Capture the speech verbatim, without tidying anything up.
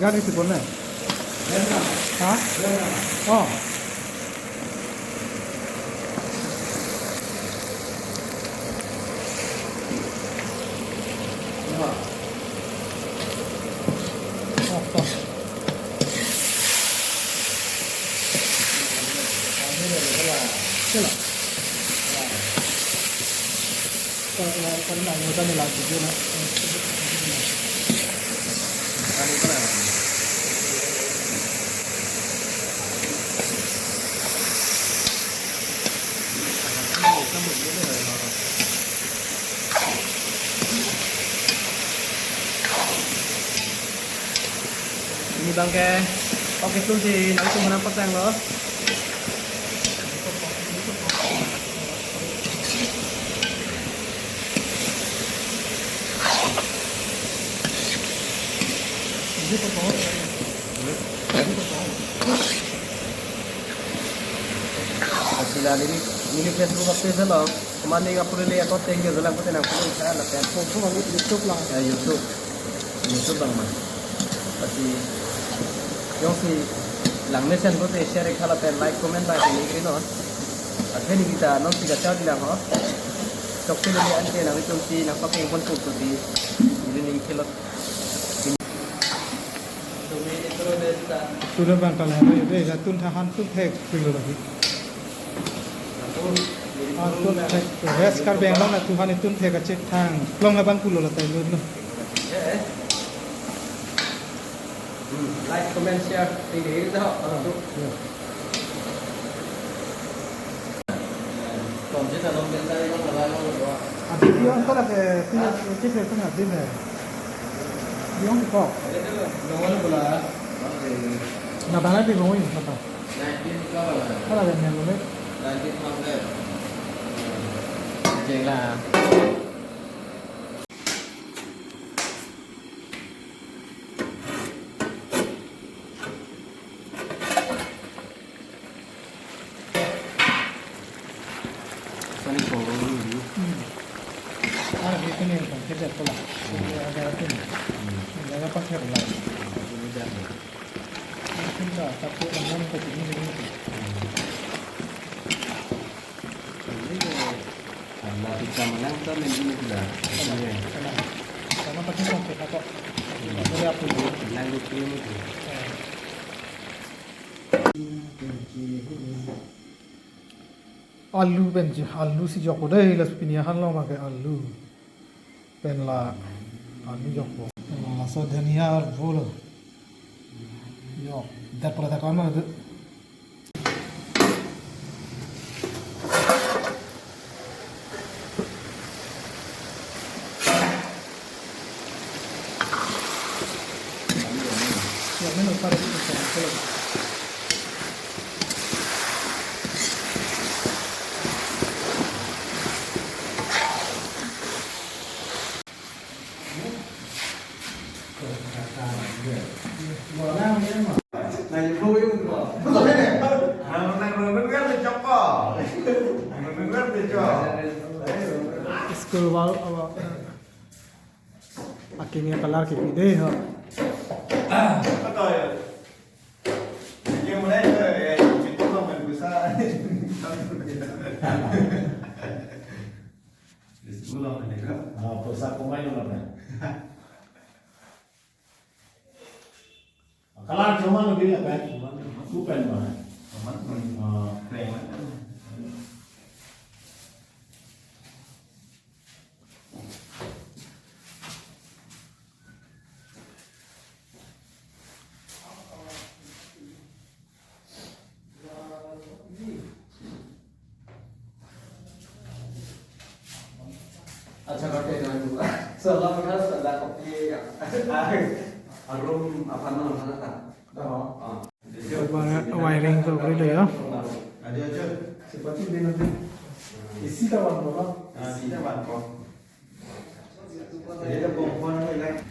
Gari si pon na? Ha? Oh. Oh, oh. Sila. Kalau, kalau, kalau nggak, nggak usah nih, lanjut dulu, nah. Pini abang ke, oke, tum si nangtum nangpasang lo. Sila neli, neli Facebook page lo. Kemani upload le ako thank you, jalan kote nang follow sa lapen. Facebook abang, YouTube lang. Ya, YouTube. YouTube abang ma. Pasi jongsi lang mesen kote share ikha lapen like comment ba kini kini non. Athe neli ta non si kachar di lang ho. Chokche neli ante nangtum si nangpapeng pon pon kote. Neli ning kelot. Sudah bang kalau hari itu ya tun tha han tun thek kilo lagi. Han tun thek, rest Karbi Anglong na tu han tun thek kachethang. Long abang pulo la tai lo. Like, comment, share, tinggi itu ho. Ya. Adi dia orang kalau ke, dia, dia, dia pernah dia ni. Dia orang kok. Nongon bola. Nabang lagi bang, ini apa? Kalau ada yang boleh. Jeng la. Sani ko. Hmm. Ah, dia kena yang kerja pula. Dia ada tu. Hmm. Dia ada pakai lah. Ini dah. Mungkin dah, tapi orang tak ini ni. Hmm. Ini dah. Karena kita menang kan ini sudah. Iya. Sama. Sama pakai sampai kakak. Hmm. Boleh apa dulu? Menang dua puluh menit. Eh. Alu pen ji, alu si jokpo dei, laso pini ahan lo make alu. Pen la, alu jokpo. Pen la laso dhania arvo lo. Jok, dat pula ta kawan ma tu. School wall, apa? Akhirnya color ke pide ho. Ah, pulsa komai lo na. Kalang cuma lo dia kan? Cuma lo. Bukan mah. Cuma lo. Ah. Keren lah. Acha, kate kan dua. Salam khas ada kopi ya. Arum apa nama mana ta? Dah. Ah. Wiring to beli ya. Aja aja. Seperti ini nanti. Isi kawan apa? Ah, isi kawan kok. Jadi ada kompon lagi.